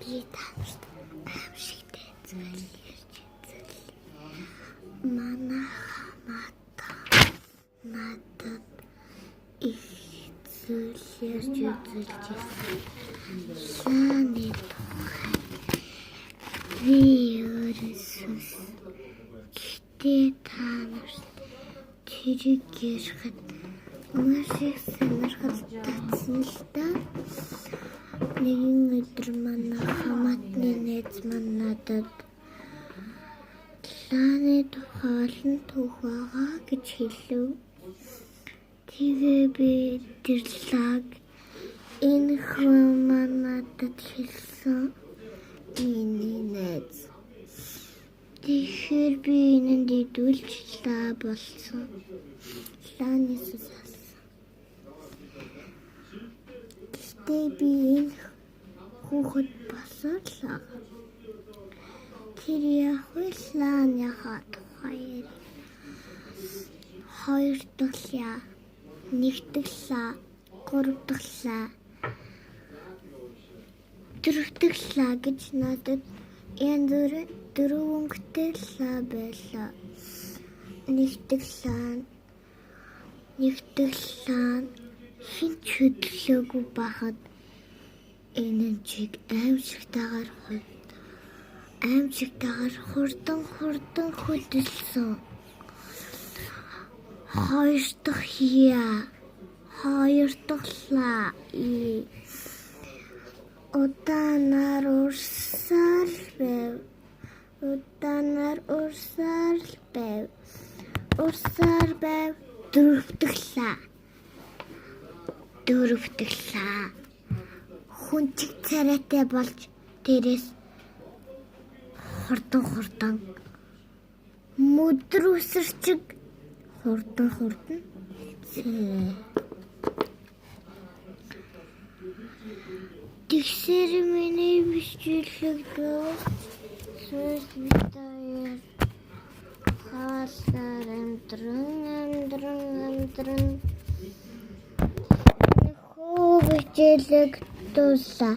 Би та нарт аимшигтай зүйл ярьж үзэл. Манай хамаатан надад их зүйл ярьж үзүүлж ирсэн. Лааны тухай би өөрөөсөө, гэхдээ та нарт тэрийг ярихад маш их сонирхол татсан л да. Нэгэн өдөр манай хамаатны найз маань надад лааны тухай олон түүх байгаа гэж хэлэв. Тэгээ би тэр лааг энэ хүн маань надад хэлсэн, миний найз. Тэгэхээр би энэнд идүүлж лаа болсон. Лааны сүс алсан. Гэхдээ би энэ хүүхэд болсон л байгаа. Тэр яг вэ, лааныхаа тухай ярив. Хоёр дахь лаа, нэг дэх лаа, гурав дахь лаа, дөрөв дэх лаа гэж надад янз бүрийн дөрөв өнгөтэй лаа байлаа. Нэг дэх лаа, нэг дэх лаа хэн ч хөдлөөгүй байхад энэ чиг аимшигтайгаар хурдан хурдан хөдөлсөн. Хоёр дахь яа, хоёр дахь лаа и удаанаар урсаар байв. Удаанаар урсаар байв. Урсаар байв. Дөрөв дэх лаа. Дөрөв дэх лаа. Хүн чиг царайтай болж дээрээс хурдан хурдан мөдөр үсэрчиг хурдан хурдан Тэгсээр миний бичлэг дууссан. Бид хоёр хаалаар амьдран амьдран амьдран хөө бичлэг дууслаа.